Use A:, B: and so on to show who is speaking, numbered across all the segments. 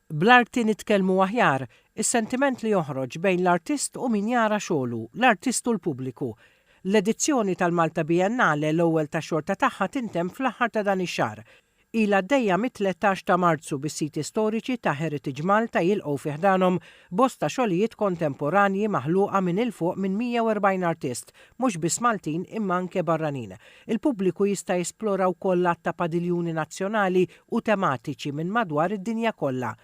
A: Bl-arti nitkellmu aħjar, is-sentiment li joħroġ bejn l-artist u min jara xogħlu, l-artist u l-pubbliku. L-edizzjoni tal-Malta Biennale, l-ewwel tax-xorta tagħha tintemm fl-aħħar ta' dan ix-xahar. Ilha għaddejja mit-13 ta' Marzu bis-siti storiċi ta' Heritage Malta jilqgħu fi ħdanhom bosta xogħlijiet kontemporanji maħluqa minn 'il fuq minn 140 artist, mhux biss Maltin imma anke barranin. Il-pubbliku jista' jesplora wkoll għadd ta' padiljuni nazzjonali u tematiċi minn madwar id-dinja kollha.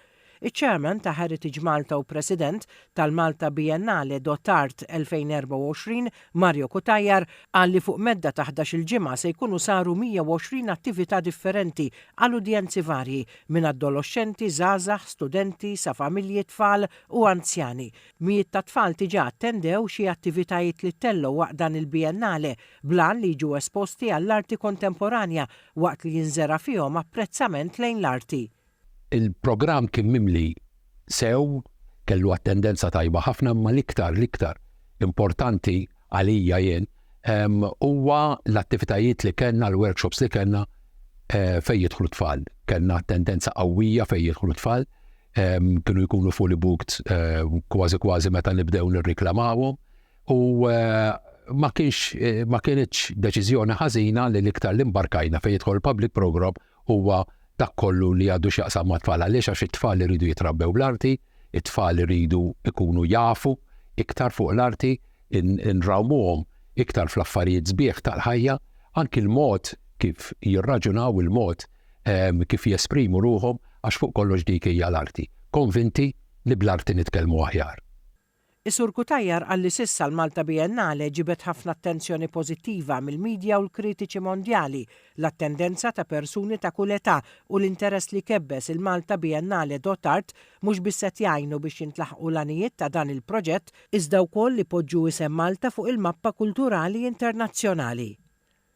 A: Iċ-Chairman ta' Heritage Malta u President tal-Malta Biennale dot Art 2024, Mario Cutajar, qal li fuq medda ta' 11-il ġimgħa se jkunu saru 120 attività differenti għal udjenzi varji, minn addoloxxenti, żgħażagħ, studenti, sa familji, tfal u anzjani. Mijiet ta' tfal diġà attendew xi attivitajiet li ttellgħu waqt dan il-Biennale bl-għan li jiġu esposti għall-arti kontemporanja waqt li jinżera' fihom apprezzament lejn l-arti.
B: Il-programm kien mimli sew, kellu attendenza tajba ħafna imma l-iktar l-iktar importanti għalija jien huwa l-attivitajiet li kellna, l-workshops li kellna eh, fejn jidħlu tfal. Kellna attendenza qawwija fejn jidħlu tfal, kienu jkunu fully booked eh, kważi kważi meta nibdew nirriklamawhom u eh, ma kienx ma kienx deċiżjoni ħażina li l-iktar li mbarkajna fejn jidħol public program huwa dak kollu li għandu x'jaqsam mat-tfal. Għaliex? Għax it-tfal iridu jitrabbew bl-arti, it-tfal iridu jkunu jafu iktar fuq l-arti, inrawmuhom iktar fl-affarijiet sbieħ tal-ħajja, anki l-mod kif jirraġunaw, il-mod ehm, kif jesprimu ruħhom, għax fuq kollox dik hija l-arti. Konvinti li bl-arti nitkellmu aħjar.
A: Is-Sur Cutajar qal li s'issa l-Malta Biennale ġibed ħafna attenzjoni pożittiva mill-midja u l-kritiċi mondjali, l-attendenza ta' persuni ta' kull età u l-interess li kebbes il-Malta Biennale dot Art mhux biss qed jgħinu biex jintlaħqu l-għanijiet ta' dan il-proġett iżda wkoll ipoġġu isem Malta fuq il-mappa kulturali internazzjonali.